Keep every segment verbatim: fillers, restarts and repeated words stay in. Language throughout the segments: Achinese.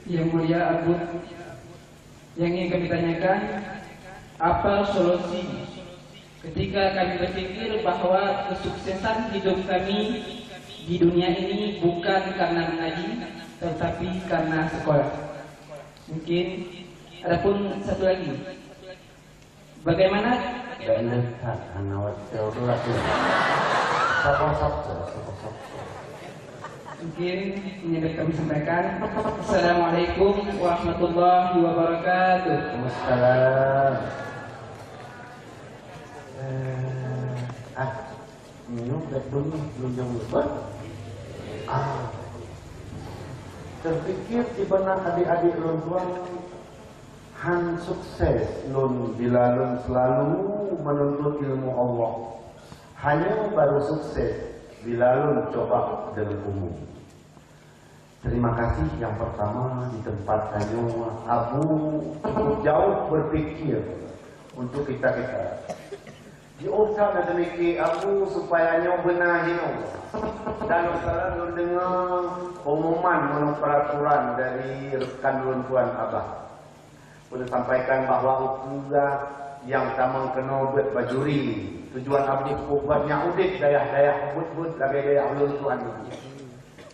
Yang Mulia Abut, yang ingin kami tanyakan, apa solusi ketika kami berpikir bahwa kesuksesan hidup kami di dunia ini bukan karena mengaji, tetapi karena sekolah? Mungkin adapun satu lagi, bagaimana? Banyak hak anak waktu tu lah tu. Sapa-sapa, sapa-sapa. Mungkin ini yang kami sampaikan. Assalamualaikum warahmatullahi wabarakatuh. Waalaikumsalam. Eh, ah, nyoe dah bunyi, belum jawab. Ah. Terpikir di benak adik-adik lôn tuan, han sukses lôn bila lôn selalu menuntut ilmu Allah. Hanya baru sukses bila lôn coba dalam umum. Terima kasih yang pertama di tempat tanyoe Abu cukup jauh berpikir untuk kita-kita. Jiôh that na teumiki Abu supaya nyoe beuna hinoe. Dan sekarang lôn deungoe pengumuman ngon peraturan dari rekan lôn tuan Abah. Ulôn sampaikan bahwa ukeue nyang tamong keunoe beuet bajuri. Tujuan Abu buet nyak udép dayah-dayah buet-buet lagèe dayah ulôn tuan.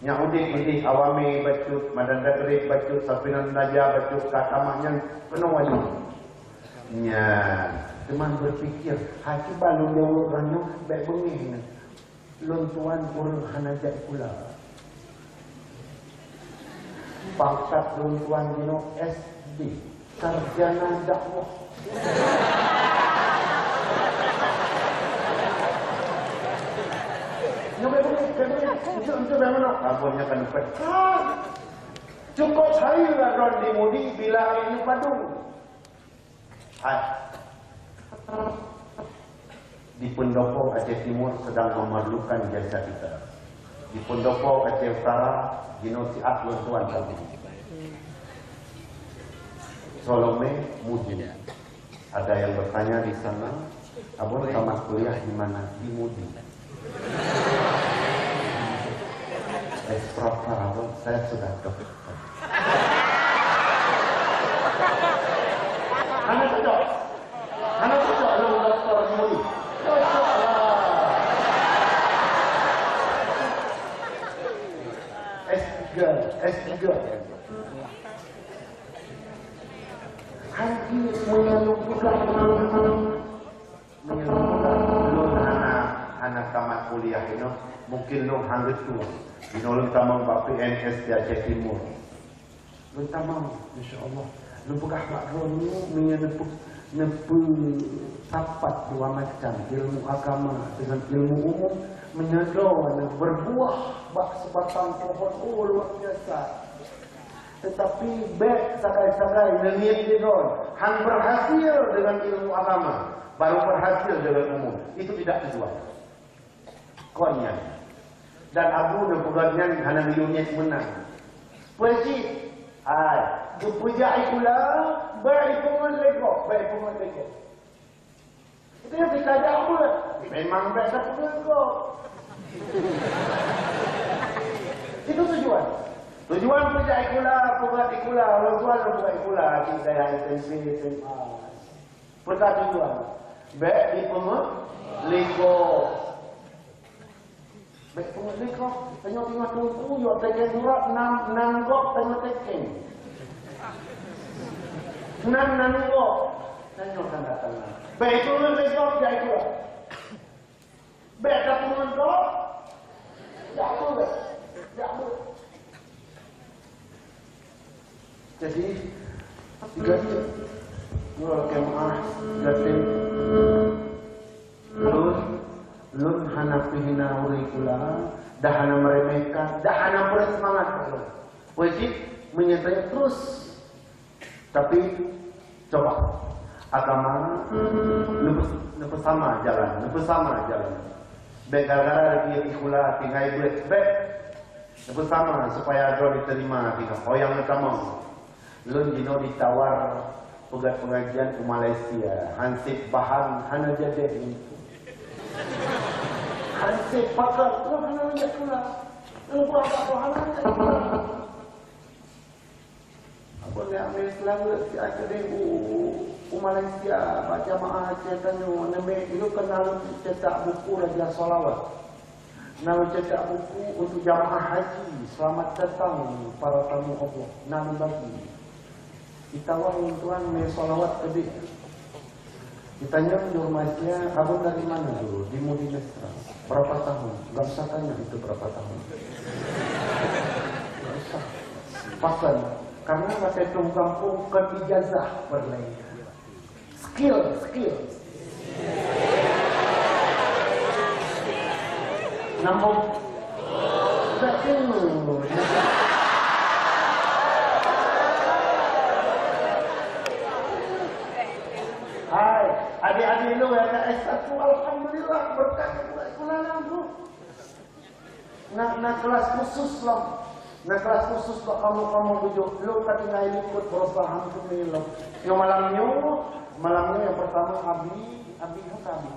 Nyak udép idéh awamé bacut, madan takrib bacut, sapinan raja bacut, ka tamah nyan keunoe wajib. Nyan, teuma berpikir, ha cuba lôn jaweueb ranyoe bèk beungéh nyan. Lôn tuan ureueng hana jak sikula. Pangkat lôn tuan jinoe S D, sarjana dakwah. Nyoe bèk beungéh, bèk beungéh. Enteuk, enteuk bagaimana? Ampôn nyoe kan peuet. Cukup hai ladron di Mudi bila aneuk padum. Hai. Di Pendopo Aceh Timur sedang memerlukan jasa kita. Di Pendopo Aceh Utara, jinoe siat lôn tuan kami. Salome Mudi. Ada yang bertanya di sana, "Abon tamat kuliah di mana?" "Di Mudi." Ekstra parah, saya sudah dokter. Hana cocok. Hana cocok lôn dokter Mudi. Cocok lah. S tiga, S tiga. Hai, ini meunyoe lôn peugah, meunyoe lôn peugah, lôn hana, hana tamat kuliah inoe, mungkin lôn han geutueng. Inoe lôn tamong bak P N S di Aceh Timur. Lôn tamong, insya Allah. Lôn peugah bak droeneuh, meunyoe neupeu-, neupeusapat dua macam, ilmu agama dengan ilmu umum, meunyoe droeneuh berbuah bak sebatang pohon, oh, luar biasa. Tetapi bèk sagai-sagai neuniet lé droe, han berhasil dengan ilmu agama, baru berhasil dengan umum. Itu tidak tujuan. Kon nyan. Dan Abu neupeugah nyan hana geuyue niet meunan. Peue cit? Hai, geupeujak sikula, bèk jipeungeut lé gob, bèk jipeungeut lé gob. Itu nyang teuka jak beuet. Memang bèk tapeugah gob. Itu tujuan. Tujuan peujak sikula, peugah sikula, ureueng tuan peugah sikula, cit dayah S M P, S M A. Peugah tujuan. Bèk jipeungeut lé gob. Bèk peungeut lé gob, tanyoe teungoh teungku, yôk teuken surat, nan, nan gob tanyoe teuken. Nan, nan gob tanyoe tanda tangan. Bèk peungeut lé gob, jak keuluwa. Bèk tapeungeut gob, jak beuet, jak beuet. Jadi, tiga, dua kemaah, tiga tim. Lôn, lôn hana peuhina ureueng sikula, dah hana meremehkan, dah hana peureuet seumangat lôn. Wajéb meunyeutée terus. Tapi, coba, agama, neupeu-, neupeusama jalan, neupeusama jalan. Bèk gara-gara lagèe sikula tinggai beuet, bèk. Neupeusama supaya droe diterima tinggai. Oh, nyang neutamong. Lôn jinoe jitawar peugah pengajian u Malaysia, hansép bahan hana jadi. Hansép pakat, lôn hana jak keula. Lôn buat dakwah hana jak keula. Selamat siat keudeh u, u Malaysia, bak jamaah Aceh tanyoe, neubèk ilôn keunan lôn cetak buku Raja Salawat. Na lôn cetak buku untuk jamaah haji, selamat datang para tamu Allah. Na lôn bagi. Itawang lôn tuan mé salawat keudeh. Itanyong di rumah saya, "Abang dari mana dulu?" "Di Mudi Mesra." "Berapa tahun?" "Nggak usah tanya itu berapa tahun." Nggak usah. Pakon, karena masa itu gampang, kon ijazah peureulèe. Skill, skill. Nambung. Betul. Hai, adik-adik lu yang S satu, alhamdulillah, berkah buat sekolah lah, Bu. Na, na kelas khusus lah. Na kelas khusus bak kamoe-kamoe beujôh. Lu ka tinggai likot berusaha untuk nilai. Nyoe malam nyoe, malam nyoe yang pertama Abi, Abi, apa Abi?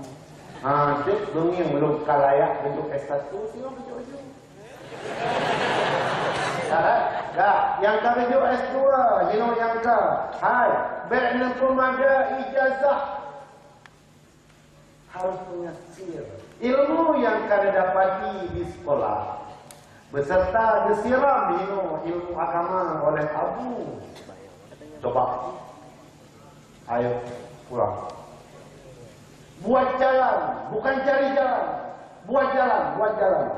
Ha, dek beungieng lu ka layak untuk S satu, singoh beujôh-jôh. Dah, dah. Nyang ka geujok S dua, jinoe nyang ka. Hai, bèk neupeumada ijazah. Harus punya skill. Ilmu yang ka didapati di sekolah, beserta disiram jinoe ilmu agama oleh Abu. Coba. Ayo, pulang. Buat jalan, bukan cari jalan. Buat jalan, buat jalan.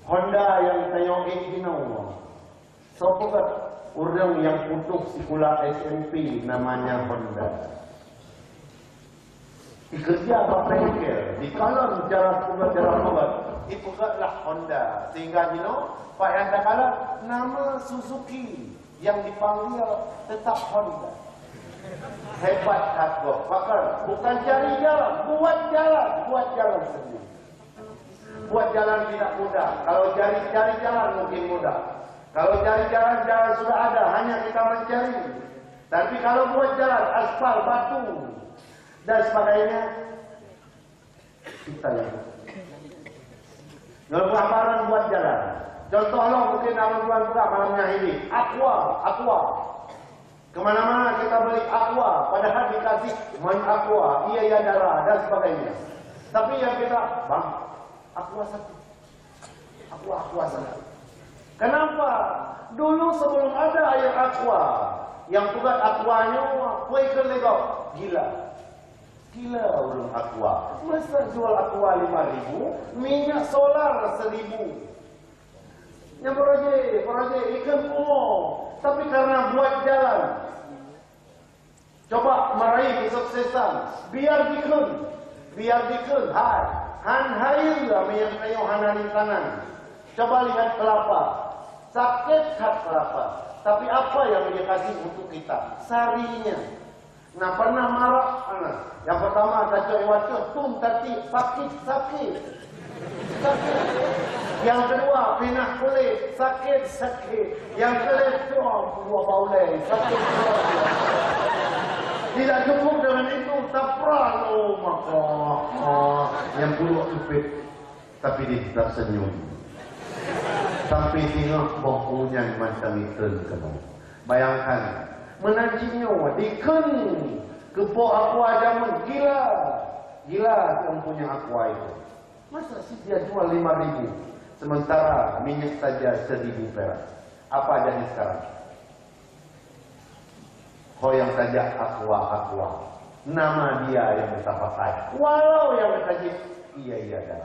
Honda nyang tanyoe ék jinoe. Soe peugah ureueng nyang putôh sikula S M P namanya Honda? Dikeureuja bak bengkel, dikalon cara peugah, cara peugah, dipeugah lah Honda. Sehingga jinoe, pat nyang takalon, nama Suzuki yang dipanggil tetap Honda. Hebat that gob. Bahkan, bukan cari jalan, buat jalan, buat jalan sendiri. Buat jalan tidak mudah. Kalau cari, cari jalan mungkin mudah. Kalau cari jalan, jalan sudah ada, hanya kita mencari. Tapi kalau buat jalan, aspal, batu, dan sebagainya, kita yang buat. Ngon barang buat jalan. Contoh lah, mungkin orang tuan pula malam nyan ini. Aqua, aqua. Kemana-mana kita beli aqua, padahal dikasih main aqua, iya, iya, darah, dan sebagainya. Tapi yang kita, "Bang, aqua satu. Aqua, aqua satu." Kenapa? Dulu sebelum ada air aqua, yang peugah aqua nyoe, peue keu lé gob? Gila. Gila ureueng aqua. Masa jual aqua lima ribu, minyak solar seribu. Nyan projek, projek ikheun pungo. Tapi karena buat jalan. Coba meraih kesuksesan. Biar dikheun. Biar dikheun. Hai. Han hai lah meunyo hana rintangan. Coba lihat kelapa. Sakit that kelapa. Tapi apa yang dia kasih untuk kita? Sarinya. Nah, pernah marah, nah, yang pertama, tacok iwat tu, tum tati, sakit, sakit. Sakit. Yang kedua, pinah kulit, sakit, sakit. Yang ketiga, dua baulai, sakit. Tidak cukup dengan itu, taprak, oh, maka, ah, yang buruk tu, tapi dia tetap senyum. Sampai singoh boh u nyan mantong ikheun keunoe. Bayangkan, meunan cit nyoe dikheun keu po aqua jameun, gila. Gila yang punya aqua itu. Masa sih dia jual lima ribu, sementara minyak saja seribu perak. Apa jadi sekarang? Ho nyang tajak aqua, aqua. Nama dia yang kita pakai. Walau nyang tajak, iya, iya, dah.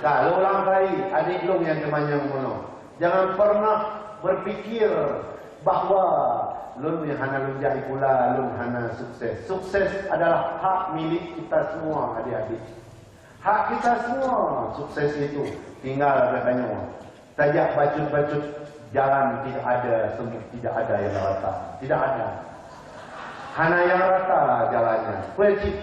Kalau ulang kali, adik lôn nyang teumanyong bunoe, jangan pernah berpikir bahwa lôn nyang hana lôn jak sikula, lôn hana sukses. Sukses adalah hak milik kita semua, adik-adik. Hak kita semua sukses itu. Tinggal katanya, tajak bacut-bacut jalan tidak ada semu-, tidak ada yang rata. Tidak ada. Hana yang rata jalannya. Pecik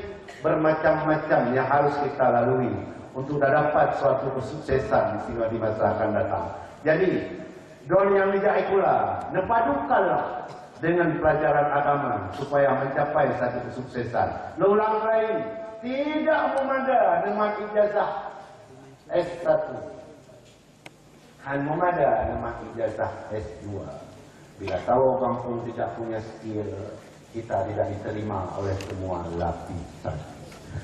bermacam-macam yang harus kita lalui untuk dapat suatu kesuksesan di sini di masa akan datang. Jadi, droeneuh nyang neujak sikula, neupadukanlah dengan pelajaran agama supaya mencapai satu kesuksesan. Lôn ulang kali, tidak meumada deungon ijazah S satu. Han meumada deungon ijazah S dua. Bila tahu gampông tidak punya skill, kita tidak diterima oleh semua lapisan.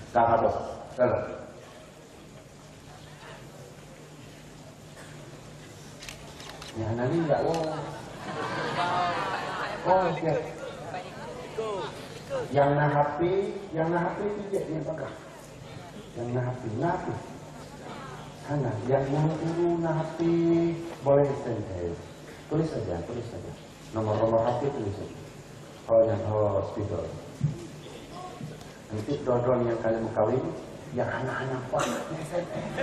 Ka habéh. Kalau nyang na ni enggak, oh. Oh, siap. Yang na H P, yang na H P tu je yang pegang. Yang na H P, na H P. Hana, yang na guru na H P boleh S M S. Tulis saja, tulis saja. Nomor-nomor H P tulis saja. Oh, yang, oh, speaker. Nanti dua-dua yang kalian mengkawin, yang hana-hana pun S M S.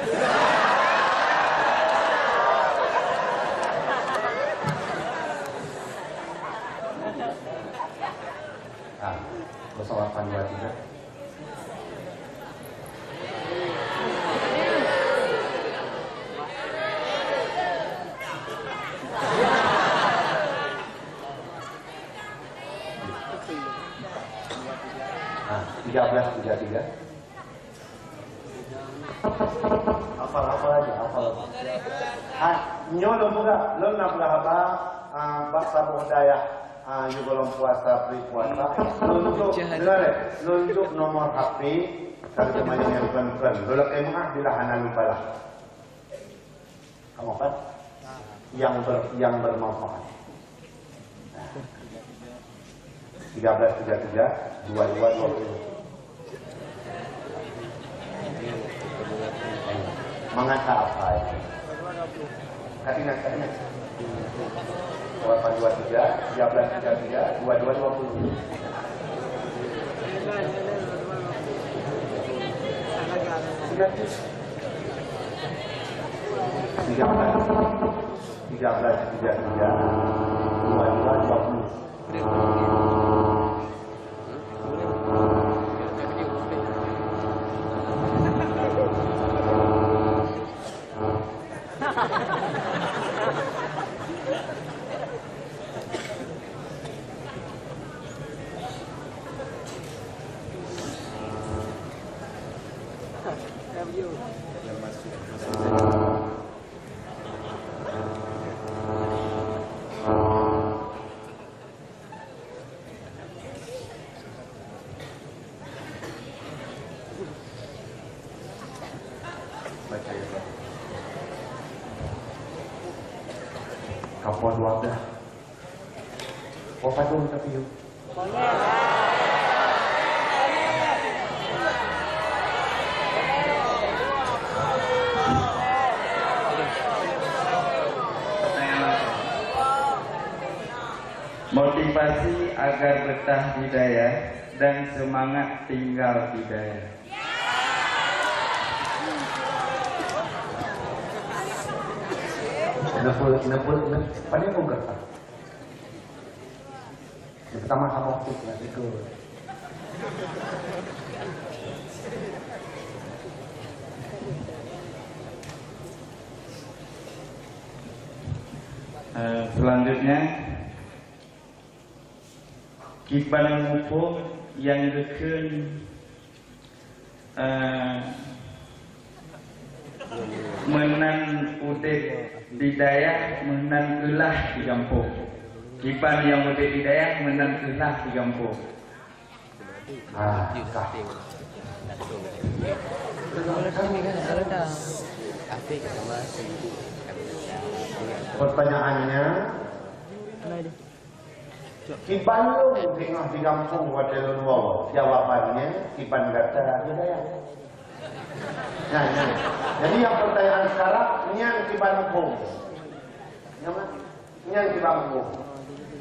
Ah, kosong lapan dua tiga. Ah, tiga belas tiga tiga. Hafal, hafal aja, hafal. Ha, nyoe lôn peugah, lôn na peugah haba, ah, bak saboh dayah, ah, yue gohlom puasa, bri puasa. Lôn jok, dengar, eh, lôn jok nomor H P, kalau teuma nyang kön-kön. Lôn lakèe meu'ah bila hana lupa lah. Kamu kan? Yang ber-, yang bermanfaat. Tiga belas tiga tiga, dua dua dua puluh. Mengata apa itu? Ka ingat, ka ingat. Delapan dua tiga, tiga belas tiga tiga, dua dua dua puluh. Tiga belas. Tiga belas tiga tiga, dua dua dua puluh. Kapon wadah. Oh, padum tapi yuk. Motivasi agar betah di dayah dan semangat tinggal di dayah. Kenapa, kenapa, kenapa? Pada pun kata. Yang pertama sama tu, yang kedua. Eh, selanjutnya, kiban muphom nyang geukheun, eh, meunan udeb di dayah, meunan ulaih di gampông. Kiban nyang udeb di dayah, meunan ulaih di gampông. Ah, sah. Pertanyaannya, kiban lôn singoh di gampông watèe lôn woe? Jawabannya, kiban gata di dayah. Nah, nah. Jadi yang pertanyaan sekarang, nyang kiban muphom? Nyang mana? Nyang kiban muphom.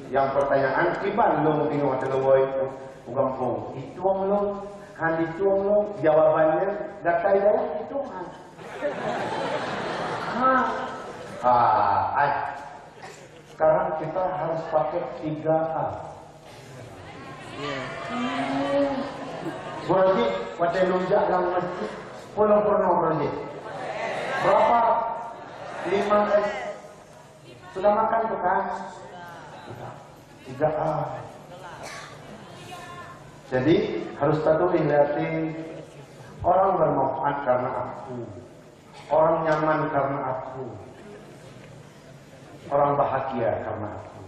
Yang pertanyaan, kiban lôn singoh watèe lôn woe u gampông? Itueng lôn, han itueng lôn? Jawabannya, gata di dayah itueng han. Ha. Ah, ai. Sekarang kita harus pakai tiga A. Guru Haji, watèe lôn jak lam masjid, peue lôn peurunoe, Guru Haji? Berapa? Lima S. Sudah makan bukan? Sudah. Tiga A. Jadi, harus tatuléh di até, orang bermanfaat karena aku. Orang nyaman karena aku. Orang bahagia karena aku.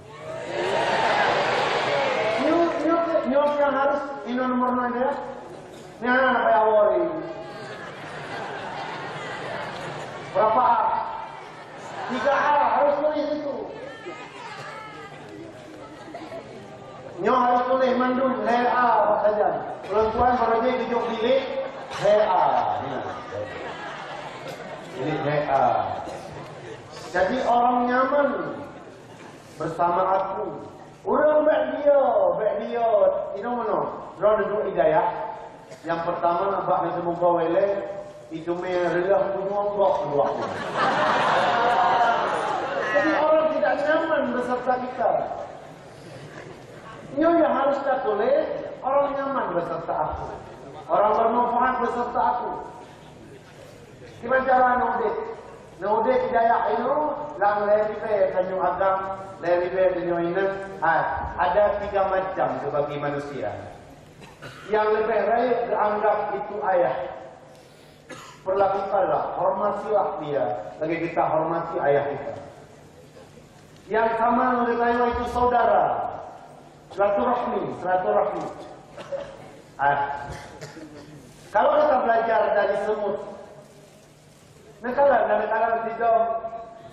Nyang harus inong nomor nol dia. Nah, payah worry. Berapa A? Tiga A harus tulis itu. Nyoe harus tulis mandum, lhèe A sajan. Ulôn tuan baroe jih geujok bilék, lhèe A. Nah. Bilék lhèe A. Jadi orang nyaman bersama aku. Ureueng bèk dia, bèk dia. Inong meunoe, droeneuh duek hidayah. Nyang peurtama, bak neuteumeung gawé lé, iteumé reuloh punyueng gok keuluwa. Jadi orang tidak nyaman beserta kita. Nyoe nyang harus tatuléh, orang nyaman beserta aku. Orang bermanfaat beserta aku. Kiban cara neuudép? Neuudép di dayah inoe, lam lhèe ribèe tanyoe agam, lhèe ribèe tanyoe inong. Hai, ada tiga macam dibagi manusia. Yang lebih baik dianggap itu ayah. Perlakukanlah, hormatilah dia lagi kita hormati ayah kita. Yang sama dengan itu saudara. Silaturahmi, silaturahmi. Ah. Kalau kita belajar dari semut, nah, kalau, nah, kalau sidom,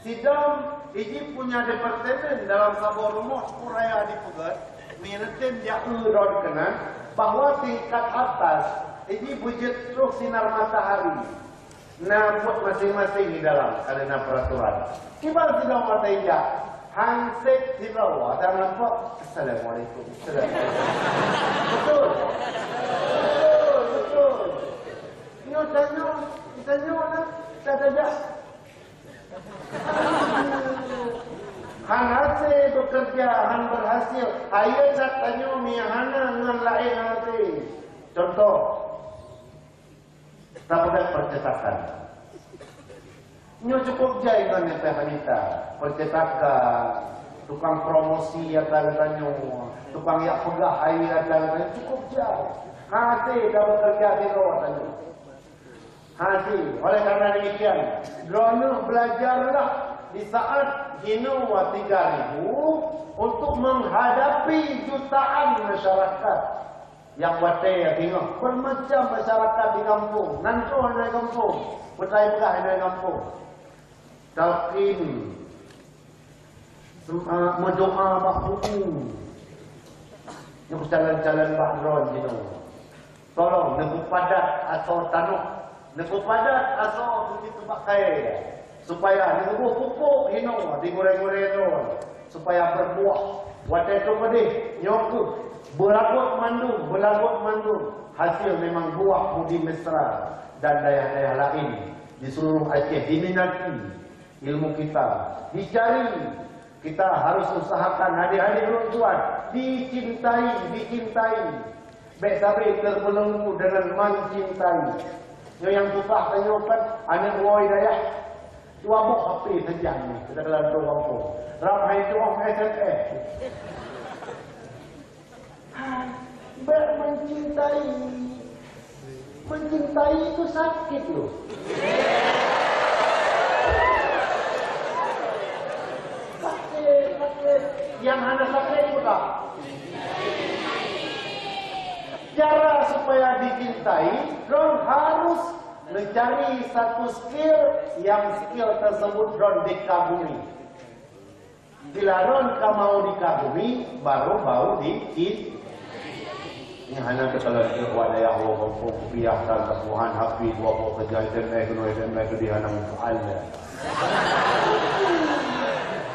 sidom, iji punya departemen dalam saboh rumoh, pun raya dipeugah, meunyoe neutem jak eu droe keunan, bahwa tingkat atas, iji beujeuet troh sinar matahari. Na buet maséng-maséng di dalam, ka lheueh na peuraturan. Kiban sidang mata injak, handshake sidroe, watèe meurumpok, "Assalamualaikum." Assalamualaikum. Betul. Betul, betul. Nyoe tanyoe, tanyoe na, tajak. Han hase bekerja, han berhasil. Ayo that tanyoe mie hana ngon laén hase. Contoh, Tapeugah percetakan. Nyoe cukup jai ngon nyang teuh hanita. Percetakan, tukang promosi ata geutanyoe, tukang jak peugah hai ata geutanyoe, cukup jai. Hase ka bekerja sidroe tanyoe. Hase. Oleh karena demikian, droeneuh belajarlah di saat hinoe tiga ribu untuk menghadapi jutaan masyarakat. Nyang watèe singoh, bermacam masyarakat di gampông, nan troh inong gampông, peutai peugah inong gampông. Talqin, sem-, a, meudoa bak buku. Nyoe calon-calon bak droe jinoe. Tolong neupeupadat asoe tanoh. Neupeupadat asoe bukit teumpat kayèe, supaya neugeuboh pupuk hinoe di gurèe-gurèe droe, supaya berbuah. Watèe troh keudeh, nyoe kheueh beulagot mandum, beulagot mandum. Hasil memang buah budi mesra dan dayah-dayah laén di seluruh Aceh diminati. Ilmu kita dicari, kita harus usahakan adik-adik ulôn tuan dicintai, dicintai. Bèk sabe teubelenggu dengan mencintai. Nyoe nyang susah tanyoe kan aneuk woe dayah. Dua boh H P sajan nyoe, kita dalam dua boh. Rab hai tueng S M S. Hai, bèk mencintai. Mencintai itu sakit loh. Sakit, sakit. Nyang hana sakit bukan? Cara supaya dicintai, droe harus mencari satu skill yang skill tersebut droe dikagumi. Bila droe ka mau dikagumi, baru mau dicin-, Nyan hana teukalon keu awak dayah woe gampông kupiah tan tapuhan hapi dua boh keujai teuntèe keunoe teuntèe keudeh hana manfaat lé.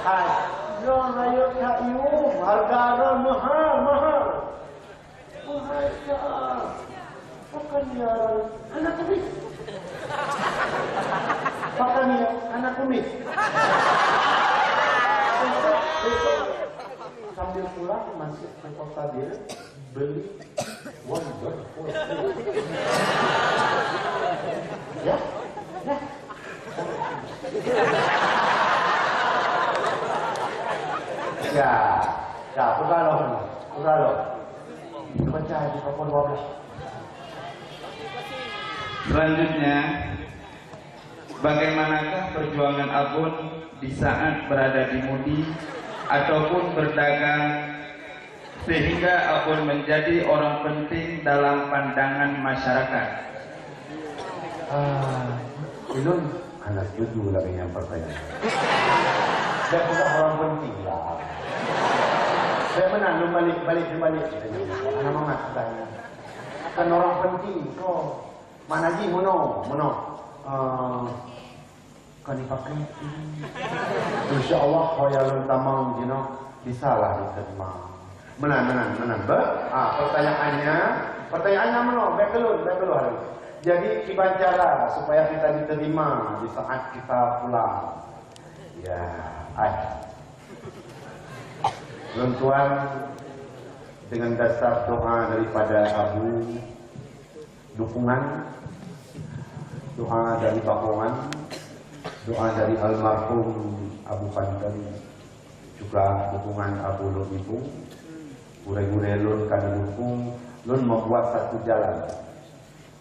Hai, nyoe rayeuk that yum, hareuga nyoe meuhai, meuhai. Meuhai that. Pakon nyoe hana kumis? Pakon nyoe hana kumis? Besok, besok sambil pulang masuk ke Kota Diri. Beli one, one, four, four. Ya? Ya. Ya. Ya, buka loh. Buka loh. Baca di papan dua belas. Selanjutnya, bagaimanakah perjuangan Abon di saat berada di Mudi ataupun berdagang Sehingga Abon menjadi orang penting dalam pandangan masyarakat. Ah, ulôn hana setuju lagèe nyan pertanyaan. Dia bukan orang penting lah. Saya menang, lôn balik, balik, lôn balik. Hana mangat tanya. Kan orang penting ko. Mana ji meunoe, meunoe. Ah, Kan dipakai. Insya Allah, ho nyang lôn tamong jinoe bisalah diterima. Meunan, meunan, meunan. Be? Ah, pertanyaannya, pertanyaannya meunoe, bèk keu lôn, bèk keu lôn. Jadi, kiban cara supaya kita diterima di saat kita pulang. Ya, ai. Lôn tuan dengan dasar doa daripada Abu, dukungan, doa dari Bakongan, doa dari almarhum Abu Panten, juga dukungan Abu Lôn Ibu. Gurèe-gurèe lôn ka neudukung lôn membuat satu jalan.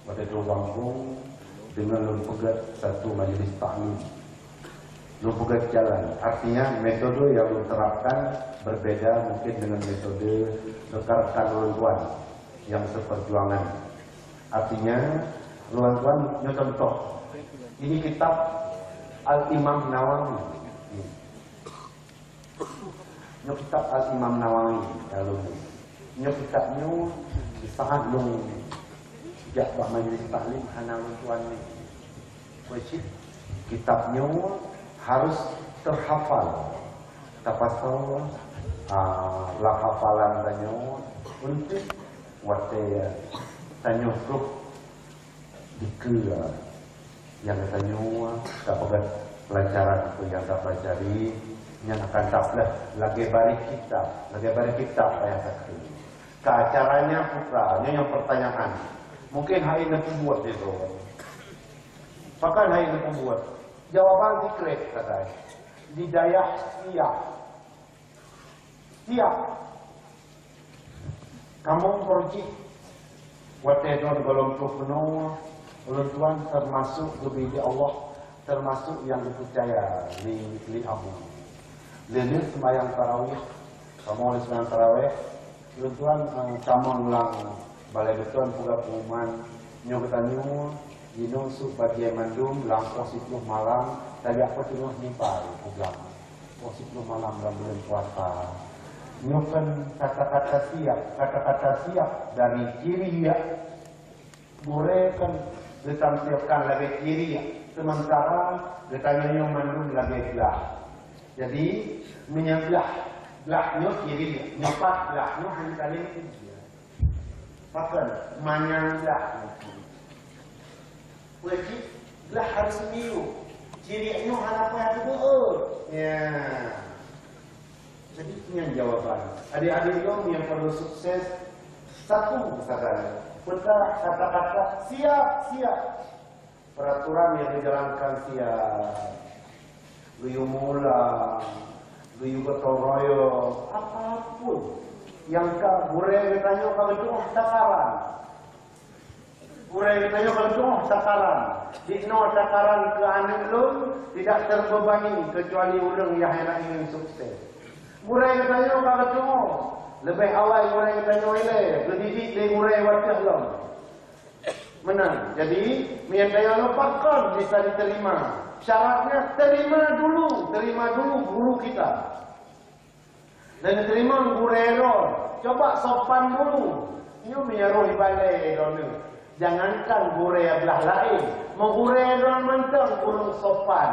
Watèe troh gampông, deungon lôn peugèt satu majlis taklim. Lôn peugèt jalan, artinya metode nyang lôn terapkan berbeda mungkin dengan metode rekan-rekan ulôn tuan nyang seperjuangan. Artinya, ulôn tuan nyoe contoh. Ini kitab Al-Imam Nawawi. Nyoe kitab Al-Imam Nawawi, ya, lôn. Nyoe kitab nyoe, di saat lôn jak bak majlis taklim hana lôn tuan ni. Wajib kitab nyoe harus terhafal. Tapasoe, ah, lam hafalan tanyoe untuk watèe tanyoe troh dikeue nyang geutanyoe tapeugèt pelajaran peue nyang tapelajari, nyan akan tapeugèt lagèe baréh kitab, lagèe baréh kitab ayat satu. Ka caranya putra, nyoe nyang pertanyaan. Mungkin hai neupeubuet di droe. Pakon hai neupeubuet? Jawaban sikrek sagai. Di dayah Siak. Siak. Kamoe Projek. Watèe droen gohlom troh keunoe, ulôn tuan teumasok geubri lé Allah, teumasok nyang geupeucaya lé, lé Abu. Lheuh nyoe seumayang tarawih, kamoe lheuh seumayang tarawih, ulôn tuan, eh, tamong lam balai beutôi peugah pengumuman, nyoe geutanyoe, jinoe sôk bajèe mandum lam poh siploh malam, tajak peuteungoh mimbar peugah. Poh siploh malam lam buleuen puasa. Nyoe kan kata-kata siap, kata-kata siap dari ciri ya. Gurèe kan geutamsilkan lagèe ciri ya. Sementara geutanyoe nyoe mandum lagèe glah. Jadi, meunyoe glah, glah nyoe ciri ya. Nyoe pat glah nyoe hana saléng ciri ya. Pakon manyang glah nyoe. Peue jih glah harôh miyueb. Ciri nyoe hana payah teubeuôt. Ya. Jadi, nyan jawaban. Adik-adik lôn nyang perlu sukses, satu sagai. Peugah kata-kata siap-siap. Peraturan nyang dijalankan siap. Geuyue mulang, geuyue gotong royong, apapun nyang ka gurèe geutanyoe ka geutu'oh takaran. Gurèe geutanyoe ka geutu'oh takaran. Jinoe takaran keu aneuk lôn tidak terbebani kecuali ureueng nyang hana ingin sukses. Gurèe geutanyoe ka geutu'oh. Leubeh awai gurèe geutanyoe ilèe, geudidik lé gurèe watèe lom. Meunan. Jadi, meunyoe tanyoe lumpah kon bisa diterima. Syaratnya terima dulu, terima dulu guru kita. Dan terima gurèe droen. Coba sopan dulu. Nyoe meunyoe roh ibalèe droeneuh. Jangankan gurèe blah laén, meugurèe droen mantong ureueng sopan.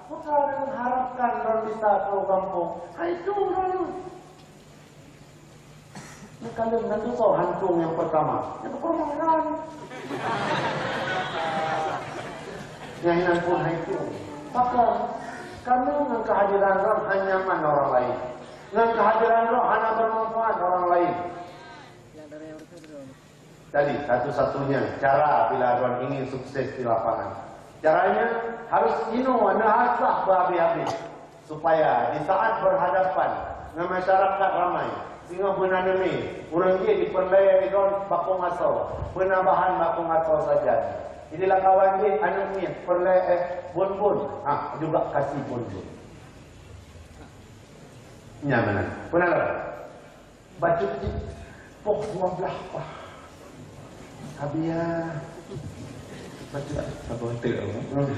Maka ureueng harapkan droen bisa troh gampông. Hai tu droeneuh. Nyan ka lheueh nyan tu soe hantu nyang pertama. Nyan peukeureumoh nyan. Nyan hinan pun hai tu. Maka, karena ngon kehadiran droen hana nyaman orang lain. Ngon kehadiran droen hana bermanfaat orang lain. Jadi, satu-satunya cara bila droen ingin sukses di lapangan, caranya harus inoe neuasah beuhabéh-habéh, supaya di saat berhadapan ngon masyarakat ramai, singoh beuna neumé, ureueng jih jipeureulèe droen bakong asoe, beuna bahan bakong asoe sajan. Jadi, lam kawan jih aneuk miet peureulèe, eh, bun-bun, ha, juga kasih bun-bun. Nyan meunan. Peue na lom? Bacut jih poh dua blah paih. Abiya bacut. Saboh teuk, Abon. Hmm.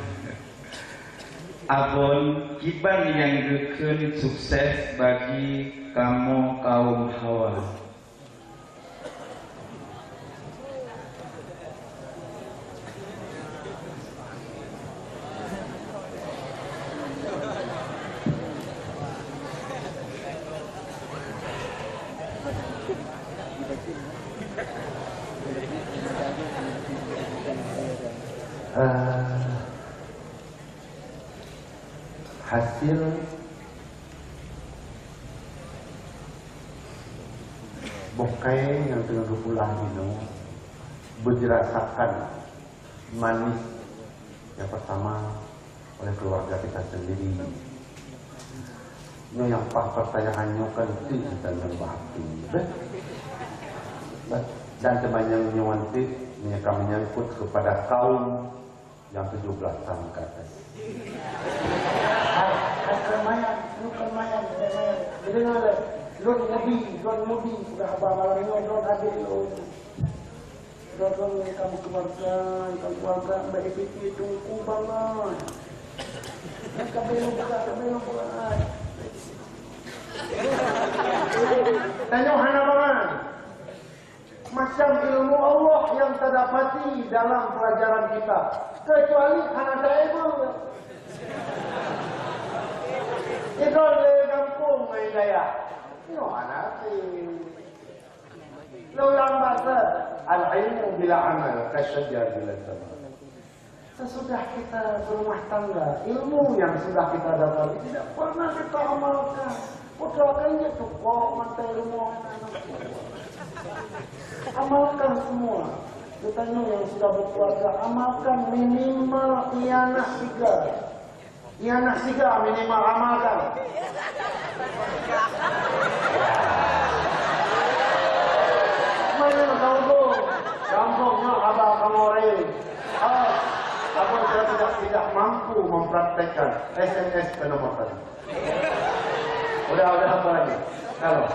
Abon, kiban nyang geukheun sukses bagi kamoe kaum Hawa? Eh, hasil boh kayèe nyang teungoh geupulang inoe beudirasakan manis nyang pertama oleh keluarga kita sendiri. Nyoe nyang paih pertanyaan nyoe kan ti kita nyang bahas tu, beh? Dan teumanyong nyoe ti nyang ka menyangkut kepada kaum nyang tujoh blah thôn ka atas. Hai, hai, hai, manyang, bukan manyang, bukan manyang. Jadi, lôn mudi, lôn mudi, udah abang malam nyoe, lôn adék lôn. Lôn, lôn, kamu keluarga, kamu keluarga, Mbak Ipiti tungku bangai. Kamu buka, kamu buka. Tanyoe hana bangai. Macam ilmu Allah nyang tadapati dalam pelajaran kita, kecuali hana taéba. Idol lé gampông ngon dayah. Nyoe hana até. Lôn lam basa, al-ilmu bila amal kasyajar bila samar. Sesudah kita berumah tangga, ilmu yang sudah kita dapat tidak pernah kita amalkan. Putra kan dia tukok mantai rumah anak. Amalkan semua. Kita ini yang sudah berkeluarga, amalkan minimal ianah tiga. Ianah tiga minimal amalkan. Mana kampung? Kampung nyoe haba kamoe rayeuk. Ah, apa saya tidak, tidak mampu mempraktekkan, S M S ke nomor tadi. Udah, udah apa lagi? Kalau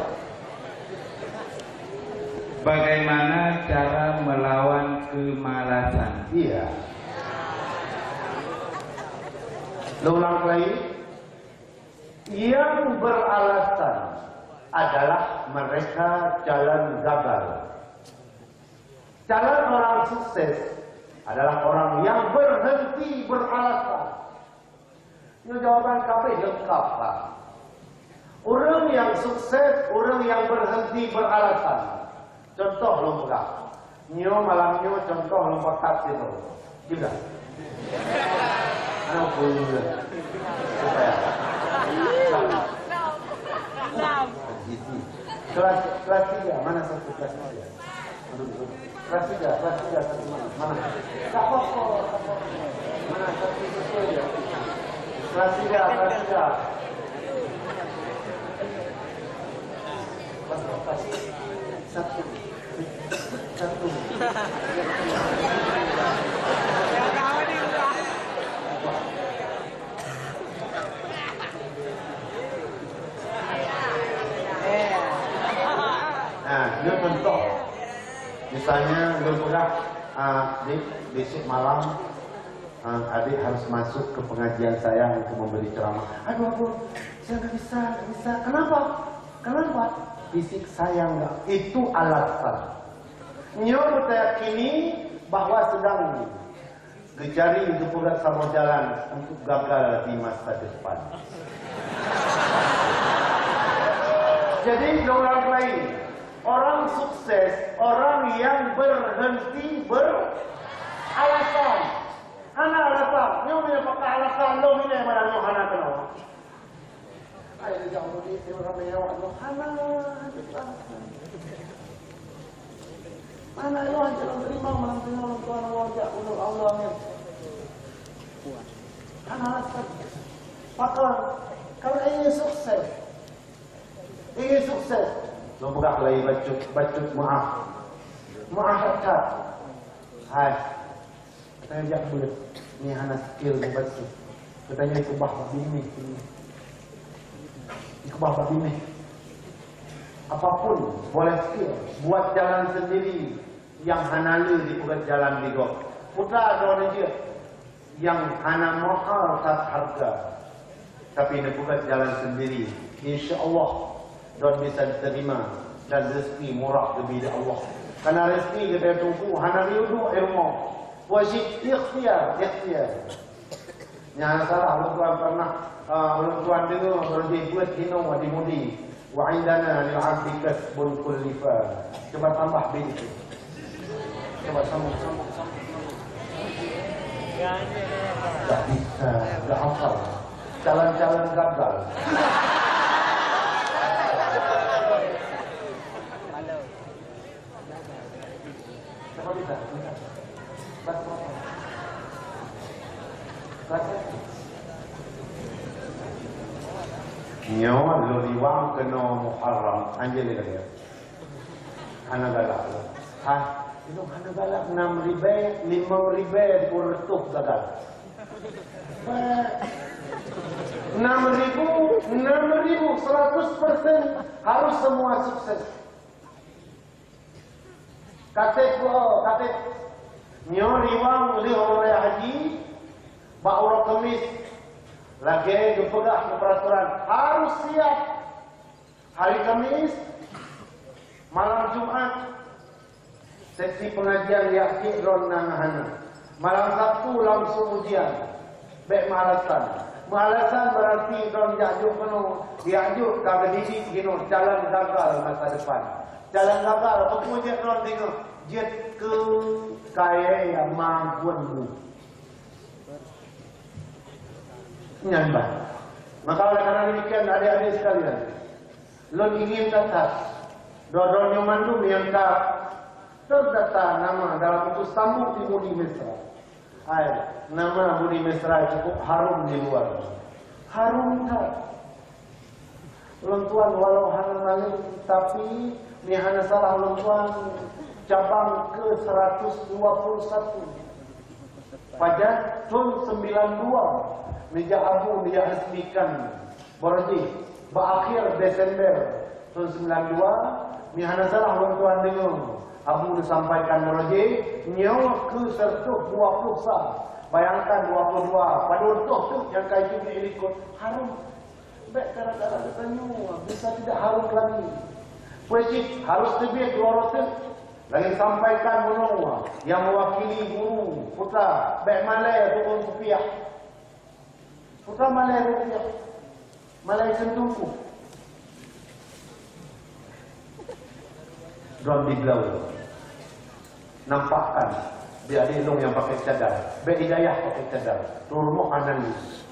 bagaimana cara melawan kemalasan? Iya. Lôn ulang lagi. Yang beralasan adalah mereka calon gagal. Calon orang sukses adalah orang yang berhenti beralasan. Nyoe jawaban kabeh leungkap lah. Ureuëng nyang sukses, ureuëng nyang berhenti beralasan. Contoh lôn peugah. Nyoe malam nyoe contoh lôn pakat situ. Juga. Anak pun juga. Supaya. Kelas, kelas tiga, mana satu kelas tiga? Kelas tiga, kelas tiga, satu mana? Mana? Tak apa-apa, tak apa-apa. Mana satu sesuai dia? Kelas tiga, kelas tiga. Kelas empat. Satu. Satu. Nah, ini contoh. Misalnya, lôn peugah, ah, "Dek, besok malam, ah, adik harus masuk ke pengajian saya untuk memberi ceramah." "Aduh, aduh, saya nggak bisa, nggak bisa." "Kenapa? Kenapa?" "Fisik saya nggak." Itu alasan. Nyoe beutayakini bahwa sedang geucari geupeugah saboh jalan untuk gagal di masa depan. Jadi, lôn ulang lagi, orang sukses, orang yang berhenti beralasan. Hana alasan. Nyoe meunyoe pakai alasan, lôn ini mana nyoe hana keunoe. Hai, rijang mudik, dia ramai awak tu. Hana, hana terima. Mana nyoe hana terima, mana terima, Tuhan Allah, jak ulun Allah ni. Hana rasa. Maka, kalau ingin sukses, ingin sukses, lôn peugah lagi bacut, bacut maaf. Maaf that. Hai. Katanya jak beuet, ni hana skill membaca. Katanya ikubah bak binéh. Ikubah bak binéh. Apapun, boleh sikit, buat jalan sendiri nyang hana le dipeugah jalan di gob. Putra droeneuh jeuet nyang hana mahal that harga, tapi neupeugah jalan sendiri. Insya Allah, droeneuh bisa diterima dan rezeki murah geubri lé Allah. Karena rezeki geutanyoe teungku hana geuyue duek di rumoh. Wajib ikhtiar, ikhtiar. Nyang salah ulôn tuan pernah, ah, ulôn tuan deungoe ureueng jih beuet hinoe di Mudi. Wa indana lil abdi kasbun kullifa. Coba tambah beat itu. Coba sambung, sambung, sambung, sambung. Dah bisa, dah hafal. Calon-calon gagal. Nyoe lôn iwang keunoe Muharram, anjali lagèe. Hana galak lôn. Hah, itu hana galak, enam ribèe, limong ribèe, dua ratus gagal. Enam ribu, enam ribu, seratus persen harus semua sukses. Ka trép, oh, ka trép. Nyoe riwang lheueh uroe raya haji, bak uroe Keumis, lagèe geupeugah keu peuraturan, harus siap. Hari Keumis, malam Jumat, sesi pengajian jak cit droeneuh na hana. Malam Sabtu langsung ujian. Bèk meualasan. Meualasan berarti droeneuh jak jok keunoe, jak jok ka geudidik jinoe calon gagal masa depan. Calon gagal, peue jeuet droeneuh deungoe? Jeuet keu kayèe nyang magun. Nyan bah. Maka oleh karena demikian, adik-adik sekalian, lôn ingin catat, droeneuh nyoe mandum nyang ka terdata nama dalam buku Sambung di Mudi Mesra. Hai, nama Mudi Mesra cukup harum di luar. Harum that. Ulôn tuan walau hana malèe, tapi meuhana salah ulôn tuan cabang ke seratus dua puluh satu. Pajan thôn sembilan dua, neujak abu, neujak resmikan. Baroe jih, bak akhir Desember thôn sembilan dua, meuhana salah ulôn tuan deungoe, abu neusampaikan baroe jih, nyoe keu seratus dua puluh sa. Bayangkan dua puluh dua, padum toh teuk nyang ka jeuet likot, harum. Bèk gara-gara geutanyoe bisa tidak harum lagi. Peue cit harus teubiet dua roh teuk. Lagèe sampaikan bunoe nyang mewakili guru, putra, bèk malèe bukon kupiah. Putra malèe kupiah. Malèe seuntumpuk. Droeneuh di bloe. Nampakkan, di adik lôn nyang pakai cadar. Bèk Hidayah pakai cadar. Tueng rumoh hana nangis.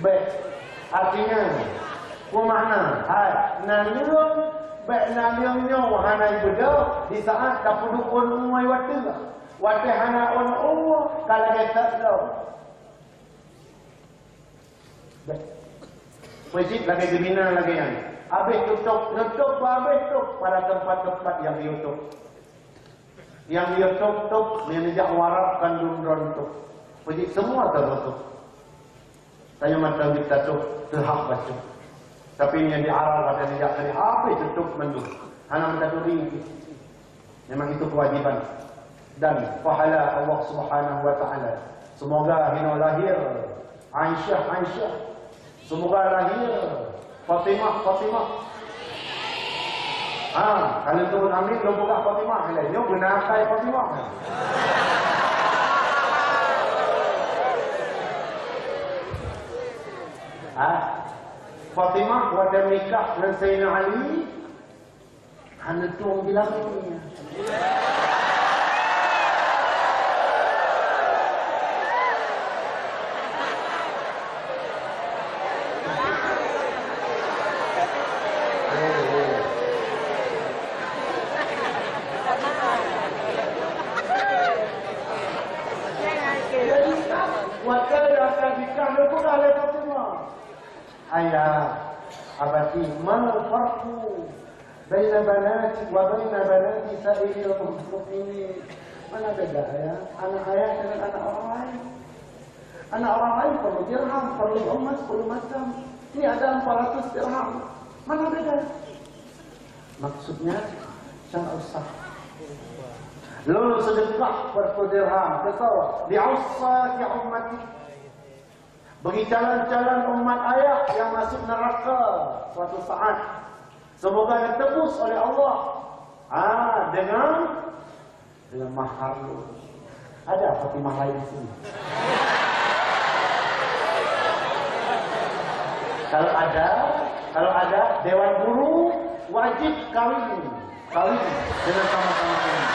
Bèk. Artinya, peue makna? Hai, naleueng, bèk naleueng nyoe hana ibeudôh di saat tapeuduek ôn ueh watèe. Watèe hana ôn ueh, ka lagèe that lom. Bèk. Meuseujid lagèe geuminan lagèe nyan. Habéh tutôp, neutôp, habéh tôp pada teumpat-teumpat nyang geuyue tôp. Nyang geuyue tôp-tôp, nyang neujak warab kandông droe tôp. Meuseujid semua teututup. Tanyoe mantong jeuet tatôp, teuhah bacut. Tapi nyang di Arab ada neujak tadi habéh tutôp mandum. Hana meutaturi. Memang itu kewajiban dan pahala Allah Subhanahu wa Ta'ala. Semoga hinoe lahir Aisyah, Aisyah. Semoga lahir Fatimah, Fatimah. Ha, kalau turun amin, lôn peugah Fatimah ilèe. Nyoe beuna akai Fatimah. Ha? Fatimah watèe menikah ngon Sayyidina Ali, hana tueng di langèt nyan. Jadi, watèe ka nikah, lôn peugah lé Fatimah. Ayah, abati, mal farqu baina banati wa baina banati sa'iril mukminin? Mana beda, ya? Anak ayah dengan anak orang lain. Anak orang lain perlu dirham, perlu emas, perlu macam. Ini ada empat ratus dirham. Mana beda? Maksudnya, cara usah. Lôn seudeukah peuet ploh dirham, keu soe? Li ussati ummati. Bagi calon-calon umat ayah yang masuk neraka suatu saat. Semoga ditebus oleh Allah. Ah, dengan, dengan mahar lôn. Ada Fatimah lain di sini? Kalau ada, kalau ada, Dewan Guru wajib kawin. Kawin dengan sama-sama ini.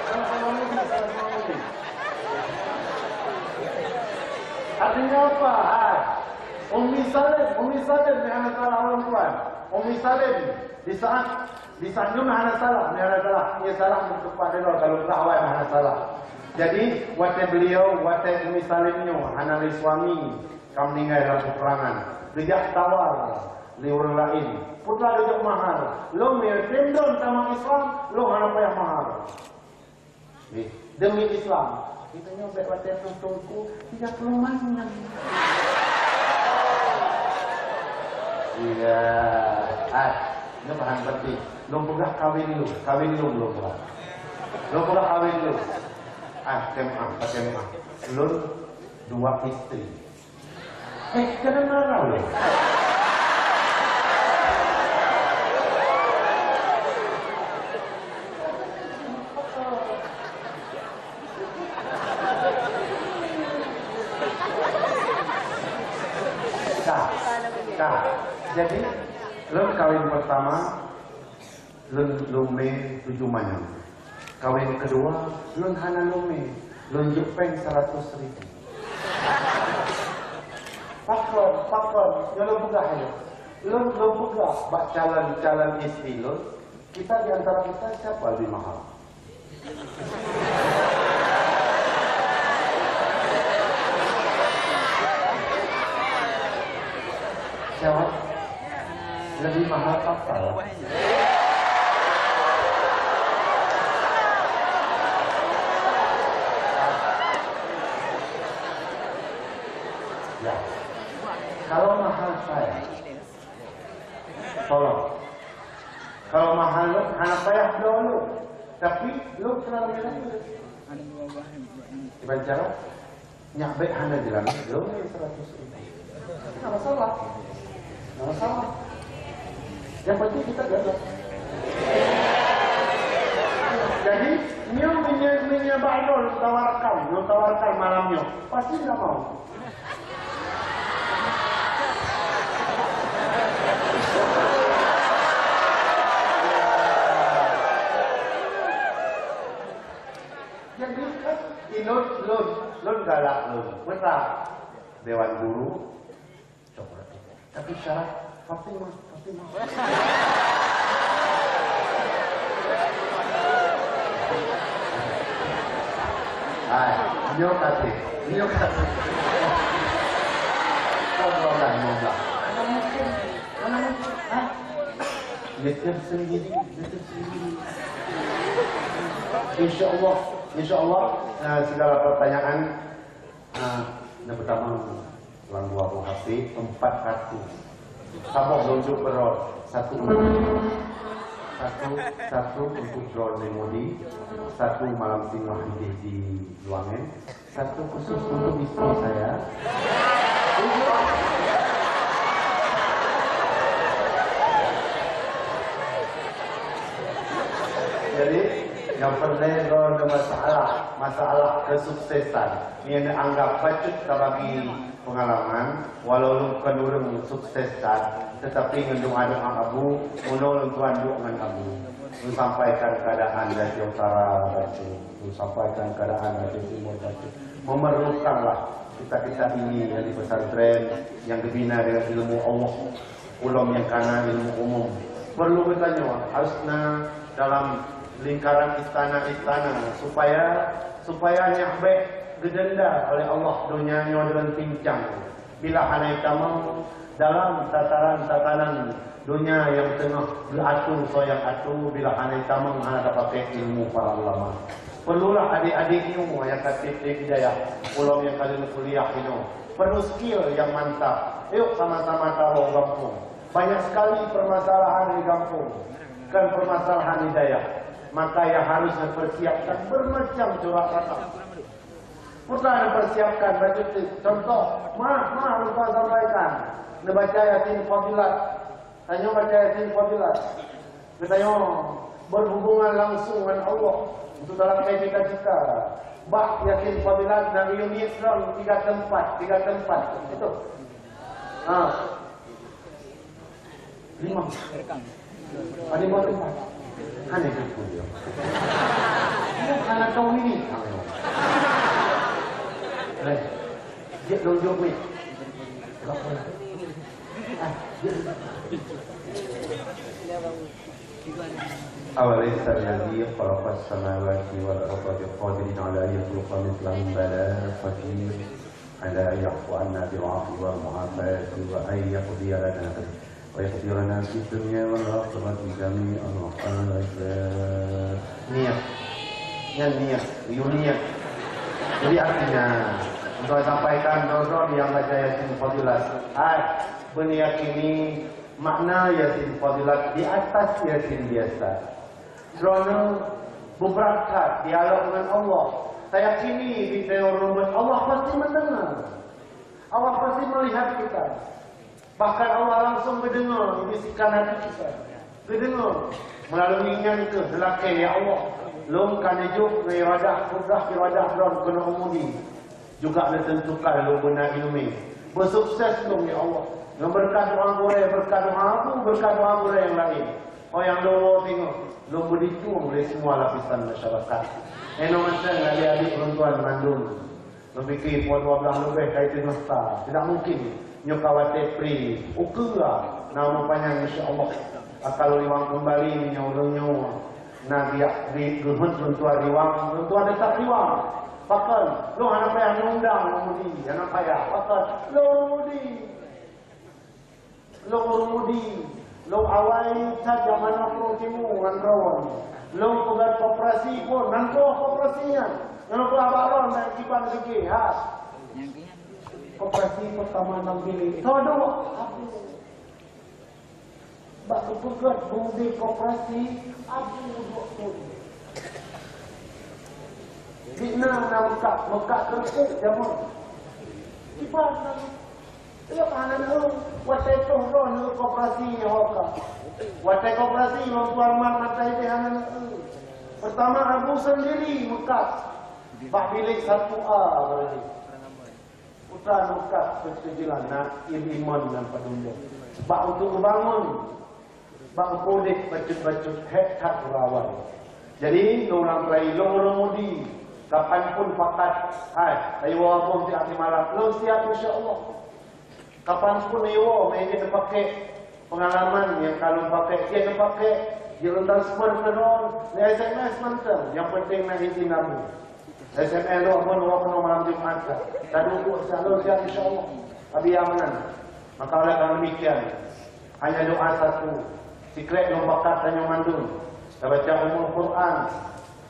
Sama-sama ini, sama-sama ini. Artinya apa? Ah, Ummi Salim, Ummi Salim yang hana salah orang tuan. Ummi Salim di saat, di saat nyoe hana salah, nyoe hana salah. Nyoe salah untuk Pak Ridho, kalau tak awai hana salah. Jadi, watèe beliau, watèe Ummi Salim nyoe hana lé suami, ka meuninggai lam peperangan. Geujak tawar lé ureueng laén. Peue teuma geujok mahar. Lôn meunyoe tem droen tamong Islam, lôn hana payah mahar. Nih, demi Islam. Kita nyoe bèk watèe teungku tiga puluh manyang. Iya. Ah, ini bahan penting. Lôn peugah kawin lôn, kawin lôn lôn peugah. Lôn peugah kawin lôn. Ah, tem ah, tem ah. Lôn dua istri. Eh, jangan marah loh. Nah, nah, jadi lôn kawin pertama, lôn lôn mè tujoh manyang. Kawin kedua, lôn hana lôn mè, lôn jok pèng seratus ribu. Pakon, pakon, nyoe lôn peugah nyoe. Lôn, lôn peugah bak calon, calon istri lôn, kita di antara kita siapa lebih mahal? Jawab, lebih mahal kapal. Ya. Kalau mahal saya, tolong. Kalau mahal lôn, hana payah bloe lôn. Tapi lôn kenal dengan lôn. Kiban cara, nyak bèk hana jeulaih, lôn seratus ribu. Nggak masalah. Nggak masalah. Yang penting kita gagal. Jadi, nyoe meunyoe, meunyoe bak lôn tawarkan, lôn tawarkan malam nyoe, pasti nggak mau. Jadi, kan, ingat lôn, lôn galak lôn. Beutah. Dewan Guru, coba. Tapi syarat Fatimah, Fatimah. Hai, nyoe kata, nyoe kata. Tolonglah, tolonglah. Mana mungkin? Mana mungkin? Hah? Mikir sendiri, mikir sendiri. Insya Allah, insya Allah, eh, segala pertanyaan, eh, yang pertama, Lam dua boh H P, empat kartu. Saboh lôn jok keudroe, satu, satu, satu untuk droe lé Mudi, satu malam singoh idéh di Luangen, satu khusus untuk istri saya. Jadi, nyang peureulèe droeneuh masalah, masalah kesuksesan. Nyan anggap bacut tabagi pengalaman, walau lôn kon ureueng sukses that, tetapi ngon doa-doa Abu, meunoe lôn tuan duek ngon Abu. Lôn sampaikan keadaan Aceh Utara bacut, lôn sampaikan keadaan Aceh Timur bacut. Memerlukanlah kita-kita ini yang di pesantren, yang dibina dengan ilmu Allah. Ulôn nyang kana ilmu umum. Perlu geutanyoe harus na dalam lingkaran istana-istana supaya, supaya nyak bèk geudenda oleh Allah donya nyoe deungon pincang. Bila hana tamong dalam tataran-tatanan donya nyang teungoh geuatu soe nyang atu, bila hana tamong hana tapaké ilmu para ulama. Perlulah adik-adik nyoe nyang ka tieb-tieb hidayah, ulôn nyang ka lheueh kuliah inoe. Perlu skill nyang mantap. Yuk sama-sama tawoe gampông. Banyak sekali permasalahan di gampông. Kan permasalahan hidayah. Maka nyang harus neupersiapkan bermacam corak rata. Peue nyang neupersiapkan bacut teuh. Contoh, ma, ma, lupa sampaikan. Neubaca Yasin Fadilat. Tanyoe baca Yasin Fadilat. Geutanyoe berhubungan langsung ngon Allah untuk dalam cita-cita. Bak Yasin Fadilat Nabi Yunus dalam tiga tempat, tiga tempat. Itu. Ha. Lima. Ada lima tempat. Hana itu pun dia. Dia hana tahu ini. Eh, dia tunjuk ni. Berapa? أوليس الذي خلق السماوات والأرض بقادر على أن يخلق مثلهم؟ بلى قدير على أن يعفو عنا بالعفو والمعافاة وأن يقضي لنا ويقضي لنا في الدنيا والآخرة جميعا الحاجات. Niat. Nyan niat. Yue niat. Jadi artinya, untuk sampaikan droe-droe nyang baca Yasin Fadilat. Hai, beuniat ini Makna Yasin Fadilat di atas Yasin biasa. Droeneuh beubrat that dialog ngon Allah. Tayakini di teumpat Allah pasti mendengar. Allah pasti melihat kita. Bahkan Allah langsung geudeungoe bisikan hati kita. Geudeungoe. Melalui nyan keuh neulakée, "Ya Allah, lôn ka neujok ngon iradah, kudrah iradah droen keunoe u Mudi." Juga neuteuntukan lôn beuna ileumé. Beusukses lôn, ya Allah. Ngon beureukat doa gurée, beureukat doa abu, beureukat doa gurée nyang laén. Oh nyang lôn woe singoh, lôn beuditueng lé semua lapisan masyarakat. Inoe mantong adik-adik ulôn tuan mandum. Lôn pike pukul dua belas leubeh ka teungoh sa. Tidak mungkin nyoe ka watée pri. Ukeue na mupanyang insya Allah. Akan lôn iwang keumbali meunyoe ulôn nyoe. Na biak di geuheuet lôn tuan riwang, lôn tuan teutab riwang. Pakon, lôn hana payah meuundang lôn Mudi, hana payah. Pakon, lôn Mudi. Lôn ureueng Mudi, lôn awai that jameun nanggroe timu ngon droen. Lôn peugét koperasi pun, nan troh koperasi nyan. Ngon peue abak lôn na kiban lagée, ha. Koperasi peutama lam bilék. Soe duek? Aku. Bak geupeugét bungdeng koperasi, abu duek pun. Di na na meukat, meukat teungku jameun. Iban na, iya hana na, watée toh droe nyoe koperasi nyoe ka. Watée koperasi lôn tuan mat mata idéh hana na. Peutama abu seundiri meukat. Bak bilék satu A berarti. Putra meukat seuteujeulah na iman nyang padum lom. Bak untuk geubangon, bak udeb bacut-bacut hék that uroe awai. Jadi, lôn ureueng Mudi, kapan pun pakat, hai, tayoe boh tiep malam, lôn siap insya Allah. Kapan pun tayoe, meunan jeuet neupaké. Peungalaman nyang ka lôn paké, jeuet neupaké, jeuet lôn transfer keu droen, lé S M S mantong, nyang penting na izin Abu. S M S lôn pun lôn keunoe malam Jumat ka. Taduek-duek siat lôn siat insya Allah. Abi aman. Maka oleh karena demikian, hanya doa satu. Sikrek lôn pakat tanyoe mandum. Tabaca Ummul Quran.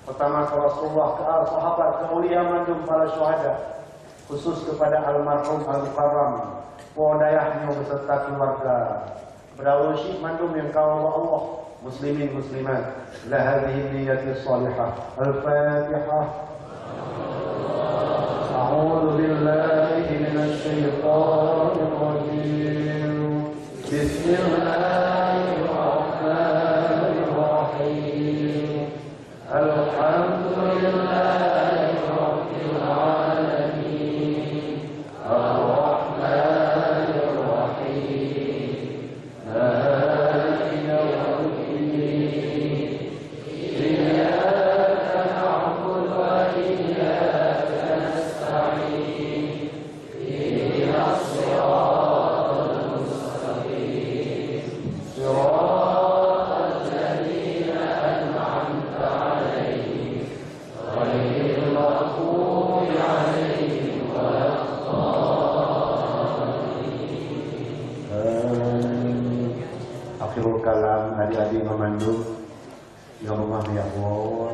Pertama ke Rasulullah, ke sahabat, ke aulia mandum, para syuhada. Khusus kepada almarhum Al-Mukarram, po dayah nyoe beserta keluarga. Beureukat mandum nyang ka ubak Allah, muslimin muslimat, la hadhihi niyyati shalihah. Al-Fatihah. A'udzu billahi minasy syaithanir rajim. Bismillahirrahmanirrahim. Alhamdulillahirabbil alamin. Arrahmanirrahim. Maliki yaumiddin. Iyyaka na'budu wa iyyaka nasta'in. Ihdinas siratal mustaqim. Siratal ladzina an'amta 'alaihim, ghairil maghdubi 'alaihim waladdallin. Amin. Akhirul kalam, adik-adik memandu. Nyang beungèh ya Allah,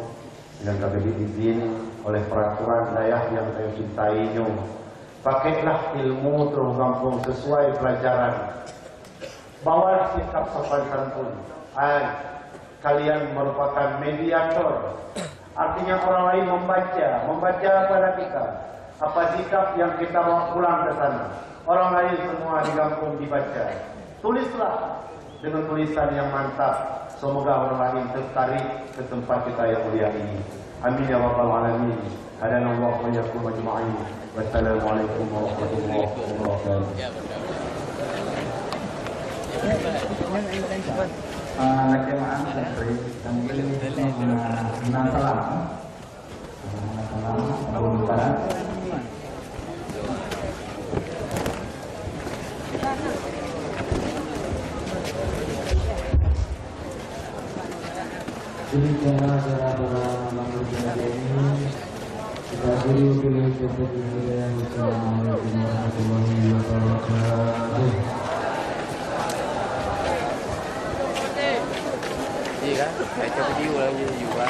Nyang ka geubri izin oleh peraturan dayah nyang tanyoe cintai nyoe, pakailah ilmu troh gampông sesuai pelajaran. Bawalah sikap sopan santun. Hai, kalian merupakan mediator. Artinya orang lain membaca, membaca pada kita. Apa sikap yang kita bawa pulang ke sana. Orang lain semua di gampông dibaca. Tulislah dengan tulisan yang mantap. Semoga orang lain tertarik ke tempat kita yang mulia ini. Amin ya rabbal alamin. Hadanallahu wa iyyakum ajma'in. Wassalamualaikum warahmatullahi wabarakatuh. Ah, lakèe meu'ah, mungkin, ah, enam salam. Enam salam, Abu Bakar. Jadi, cara-cara dalam manusia ini, kita akhiri, wabillahi taufiq wal hidayah. Wassalamualaikum warahmatullahi wabarakatuh. Iya kan? Saya cakap dia orang je juga.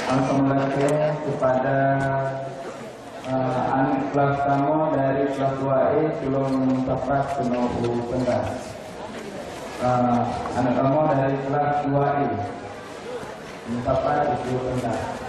Langsung lagi kepada Eh, aneuk kelas kamoe dari kelas dua E tulông meusapat keunoe u teunggah. Eh, aneuk kamoe dari kelas dua E meusapat u teunggah.